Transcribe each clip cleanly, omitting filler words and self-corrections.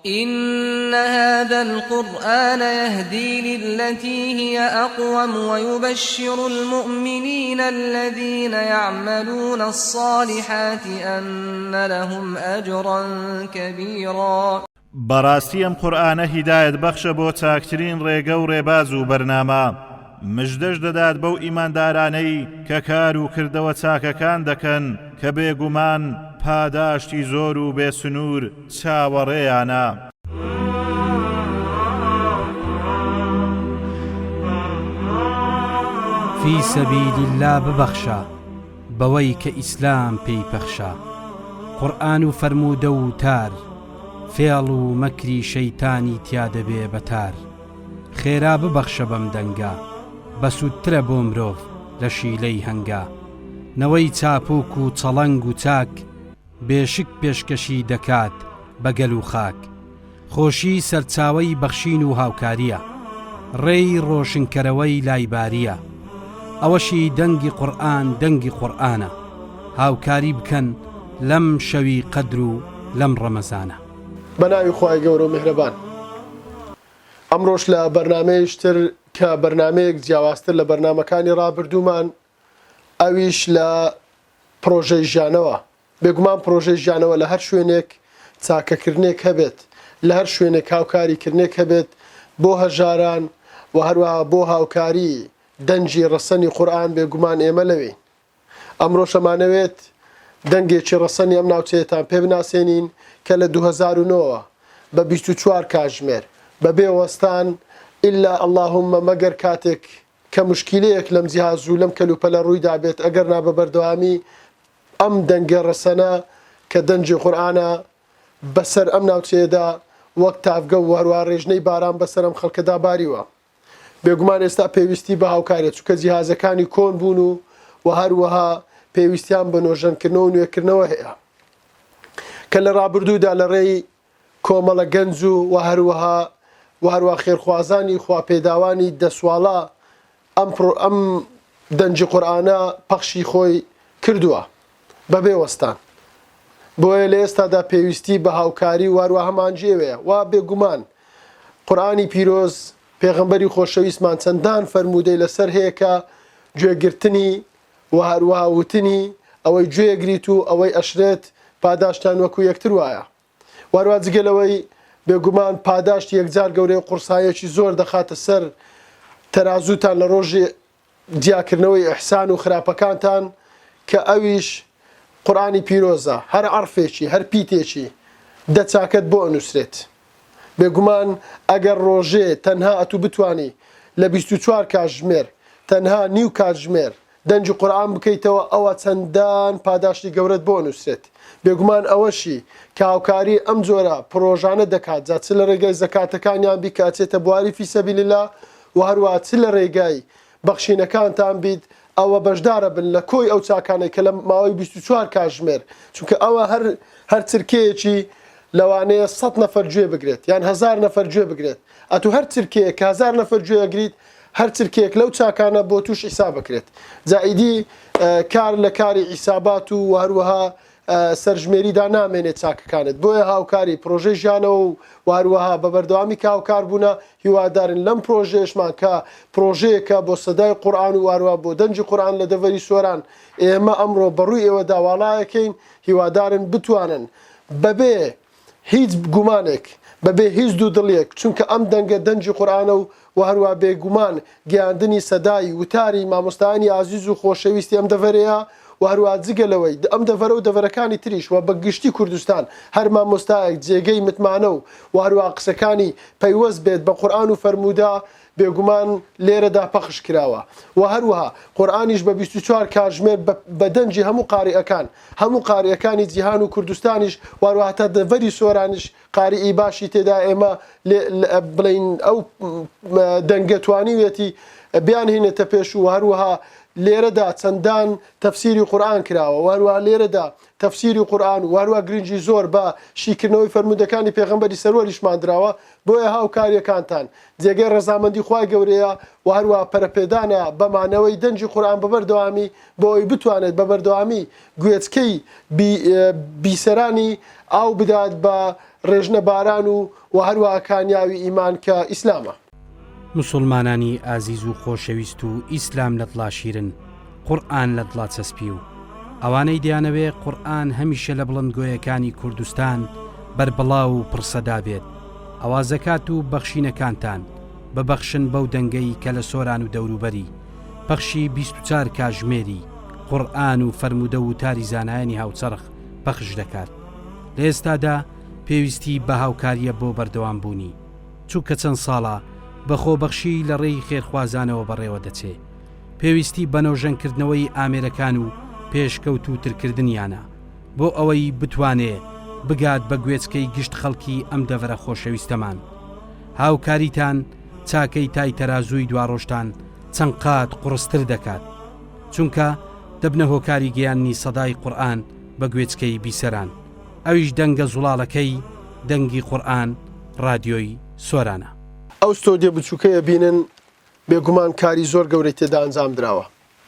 إن هذا القرآن يهدي للتي هي أقوم ويبشر المؤمنين الذين يعملون الصالحات أن لهم أجرا كبيرا. بەڕاستی ئەم قورئانە هیدایەت بەخشە بۆ چاکترین ڕێگە و ڕێباز و بەرنامە، مژدەش دەدات بەو ئیماندارانەی کە کار و کردەوە چاکەکان دەکەن کە بێگومان پاداشتی زۆر و بێ سنوور چاوەڕێیانە. فی سبیل اللە ببەخشە بەوەی کە ئیسلام پێی پەخشە قورئان و فەرموودە و وتار فێڵ و مەکری شەیتانی تیا دەبێ بە تار خێرا ببەخشە بەم دەنگە بەسوودترە بۆ مرۆڤ لە شیلەی هەنگا نەوەی چاپوک و چەڵەنگ و چاک بێشک پێشکەشی دەکات بە گەل و خاک. خۆشی سەرچاوەی بەخشین و هاوکارییە. ڕێی ڕۆشنکەرەوەی لای بارییە. ئەوەشی دەنگی قورئان دەنگی قورئانە. هاوکاری بکەن لەم شەوی قەدر و لەم ڕەمەزانە. بە ناوی خوای گەورە و میهرەبان. ئەمڕۆش لە بەرنامەیەکی تر کە بەرنامەیەک جیاوازتر لە بەرنامەکانی ڕابردوومان ئەویش لە پڕۆژەی ژیانەوە، بێگومان پڕۆژەی ژیانەوە لە هەر شوێنێک چاکەکردنێک هەبێت، لە هەر شوێنێک هاوکاریکردنێک هەبێت بۆ هەژاران و هەروەها بۆ هاوکاری دەنگی ڕەسەنی قورئان بێگومان ئێمە لەوێین. ئەمڕۆش ئەمانەوێت دەنگێکی ڕەسەنی ئەم ناوچەیەتان پێ بناسێنین کە لە 2009 ەوە بە 24 کاتژمێر بەبێ وەستان ئیلا اللهم مەگەر کاتێک کە موشکیلەیەک لەم جیهاز و لەم کەلوپەلە ڕووی دابێت ئەگەرنا بە بەردەوامی ئەم دەنگە ڕەسەنە کە دەنگی قورئانە بەسەر ئەم ناوچەیەدا وەک تاڤگە و هەروەها ڕێژنەی باران بەسەر ئەم خەڵکەدا باریوە. بێگومان ئێستا پێویستی بە هاوکاریە چونکە جیهازەکانی کۆن بوون و و هەروەها پێویستیان بە نۆژەنکردنەوە و نوێکردنەوە هەیە کە لە ڕابردوودا لە ڕێی کۆمەڵە گەنج و و هەروەها و هەروە خێرخوازانی خواپێداوانی دەسواڵا ئەم پڕۆ ئەم دەنگی قورئانە پەخشی خۆی کردووە بەبێ وەستان بۆیە لە ئێستادا پێویستی بە هاوکاری و هەروە هەمانگی ئێوەیە و بێگومان قورئانی پیرۆز پێغەمبەری خۆشەویستمان چەندان فەرموودەی لەسەر هەیە کە گوێگرتنی و هەروەها وتنی ئەوەی گوێگریت و ئەوەی ئەشرێت پاداشتیان وەکو یەکتر وایە. واروا جگە لەوەی بێگومان پاداشتی یەکجار گەورەی و قوڕساییەکی زۆر دەخاتە سەر تەرازووتان لە ڕۆژی جیاکردنەوەی ئیحسان و خراپەکانتان کە ئەویش قورئانی پیرۆزە هەر عەڕفێکی هەر پیتێکی دە چاکەت بۆ ئەنووسرێت بێگومان ئەگەر ڕۆژێ تەنها ئەتوو بتوانی لە 24 کاتژمێر تەنها نیو کاتژمێر دەنگی قورئان بکەیتەوە ئەوا چەندان پاداشتی گەورەت بۆ ئەنوسرێت بێگومان ئەوەشی کە هاوکاری ئەم جۆرە پڕۆژانە دەکات جا چ لە ڕێگای زەکاتەکانیان بی کە ئەچێتە بواری فی سبیل اللە وە هەروەها چ لە ڕێگای بەخشینەکانتان بیت ئەوە بەشدارە بن لە کۆی ئەو چاکانەی کە لە ماوەی 24 کاتژمێر چونکە ئەوە هەر هەر چرکەیەکی لەوانەیە سەت نەفەر گوێ بگرێت یان هەزار نەفەر گوێ بگرێت ئەتوو هەر چرکەیەک کە هەزار نەفەر گوێ ئەگریت هەر چرکەیەک لەو چاکانە بۆ توش حیساب ئەکرێت جا ئیدی کار لە کاری حیسابات و هەروەها سەرژمێریدا نامێنێت چاکەکانت بۆیە هاوکاری پرۆژەی ژیانەوە و و هەروەها بە بەردەوامی کە هاوکار بوونە هیوادارن لەم پرۆژەیەشمان کە پرۆژەیەکە بۆ سەدای قورئان و هەروەها بۆ دەنگی قورئان لە دەڤەری سۆران ئێمە ئەمڕۆ بەڕووی ئێوەدا واڵایەکەین هیوادارن بتوانن بەبێ هیچ گومانێک، بەبێ هیچ دوودڵیەک، چونکە ئەم دەنگە دەنگی قورئانە و وە هەروا بێ گومان گەیاندنی سەدای وتاری مامۆستایانی ئازیز و خۆشەویستی ئەم دەڤەرەیە و هەروا جگە لەوەی ئەم دەڤەرە و دەڤەرەکانی تریش و بە گشتی کوردستان هەر مامۆستایەک جێگەی متمانە و وە هەروا قسەکانی پەیوەست بێت بە قورئان و فەرموودە بێگومان لێرەدا پەخش کراوە وە هەروەها قورئانیش بە 24 کاتژمێر بە دەنگی هەموو قاریئەکان هەموو قاریئەکانی جیهان و کوردستانیش واروە هەتا دەڤەری سۆرانیش قاریئی باشی تێدا ئێمە بڵێین ئەو دەنگە توانیویەتی بیانهێنێتە پێش و هەروەها. لێرەدا چەندان تەفسیری قورئان کراوە و هەروەها لێرەدا تەفسیری قورئان و هەروەها گرنگی زۆر بە شیکردنەوەی فەرموودەکانی پێغەمبەری سەروەریشمان دراوە، بۆیە هاوکارییەکانتان جێگەی ڕەزامەندی خوای گەورەیە و هەروەها پەرەپێدانە بە مانەوەی دەنگی قورئان بە بەردەوامی بۆ ئەوەی بتوانێت بە بەردەوامی گوێچکەی بیسەرانی ئاو بدات بە ڕێژنە باران و و هەروەها کانیاوی ئیمان کە ئیسلامە. موسوڵمانانی ئازیز و خۆشەویست و ئیسلام لە دڵا شیرن قورئان لە دڵا چەسپیو ئەوانەی دەیانەوێ قورئان هەمیشە لە بڵندگۆیەکانی کوردستان بەربڵاو و پڕ سەدا بێت ئەوا زەکات و بەخشینەکانتان ببەخشن بەو دەنگەی کە لە سۆران و دەوروبەری پەخشی 24 کاژمێری قورئان و فەرموودە و وتاری زانایانی هاوچەرخ پەخش دەکات لە ئێستادا پێویستی بە هاوکاریە بۆ بەردەوام بوونی. چونکە چەند ساڵە بە خۆبەخشی لە ڕێی خێرخوازانەوە بەڕێوە دەچێ، پێویستی بە نۆژەنکردنەوەی ئامێرەکان و پێشکەوتووترکردنیانە، بۆ ئەوەی بتوانێ بگات بە گوێچکەی گشت خەڵکی ئەم دەڤەرە خۆشەویستەمان. هاوکاریتان چاکەی تای تەرازووی دواڕۆژتان چەند قات قوڕستر دەکات، چونکە دەبنە هۆکاری گەیاندنی سەدای قورئان بە گوێچکەی بیسەران. ئەویش دەنگە زوڵاڵەکەی دەنگی قورئان ڕادیۆی سۆرانە. ئەو ستۆدیۆ بچوکەی ئەبینن بێگومان کاری زۆر گەورەی تێدا ئەنجام دراوە.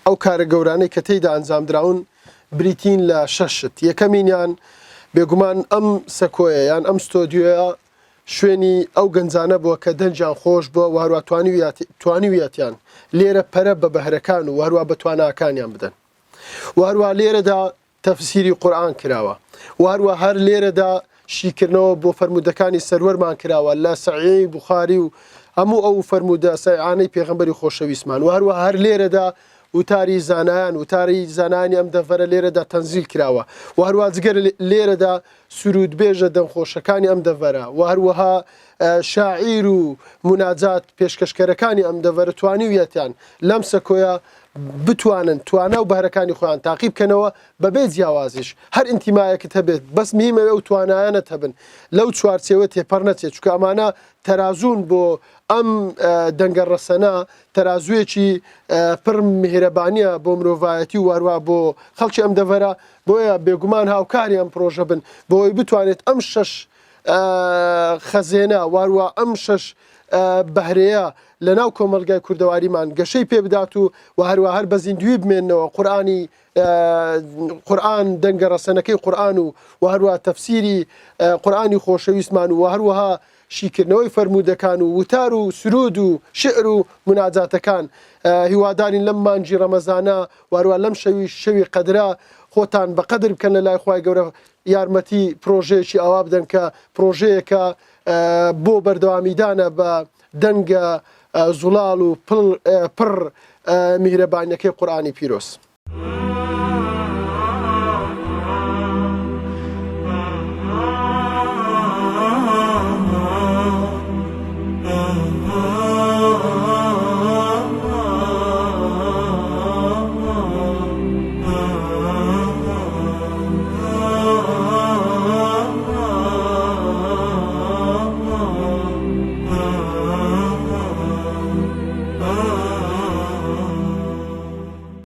ئەو کارە گەورانەی کە تێیدا ئەنجام دراون بریتین لە شەش شت، یەکەمینیان بێگومان ئەم سەکۆیە یان ئەم ستۆدیۆیە شوێنی ئەو گەنجانە بووە کە دەنگیان خۆش بووە و هەروا توانیویەتیان لێرە پەرە بە بەهرەکان و هەروا بە تواناکانیان بدەن و هەروا لێرەدا تەفسیری قورئان کراوە و هەروە هەر لێرەدا شیکردنەوە بۆ فەرموودەکانی سەروەرمان کراوە لە سەحیحی بوخاری و هەموو ئەو فەرموودە سەحیحانەی پێغەمبەری خۆشەویستمان و هەروە هەر لێرەدا وتاری زانایان وتاری زانایانی ئەم دەڤەرە لێرەدا تەنزیل کراوە و هەروە جگەر لێرەدا سروودبێژە دەنگخۆشەکانی ئەم دەڤەرە و هەروەها شاعیر و موناجات پێشکەشکەرەکانی ئەم دەڤەرە توانیویەتیان لەم سەکۆیە بتوانن توانا و بەهرەکانی خۆیان تاقی بکەنەوە بەبێ جیاوازیش هەر ئینتیمایەکت هەبێت بەس مهمە ئەو توانایانەت هەبن لەو چوارچێوە تێپەڕ نەچێت چونکە ئەمانە تەرازوون بۆ ئەم دەنگە ڕەسەنە تەرازوویەکی پڕ میهرەبانیە بۆ مرۆڤایەتی و هەروا بۆ خەڵکی ئەم دەڤەرە بۆیە بێگومان هاوکاری ئەم پرۆژە بن بۆی بتوانێت ئەم شەش خەزێنە واروا ئەم شەش بەهرەیە لە ناو کۆمەڵگای کوردەواریمان گەشەی پێ بدات و و هەروە هەر بە زیندوی بمێنەوە قورئانی قورئان دەنگە ڕەسەنەکەی قورئان و و هەروە تەفسیری قورئانی خۆشەویستمان و هەروەها شیکردنەوەی فەرموودەکان و وتار و سرود و شعر و مناجاتەکان هیوادارین لەم مانگی ڕەمەزانە و هەروە لەم شەوی شەوی قەدرە خۆتان بە قەدر بکەن لە لای خوای گەورە یارمەتی پرۆژەیەکی ئاوا بدەن کە پرۆژەیەکە بۆ بەردەوامیدانە بە دەنگە زوڵاڵ و پڕ میهرەبانیەکەی قورئانی پیرۆز.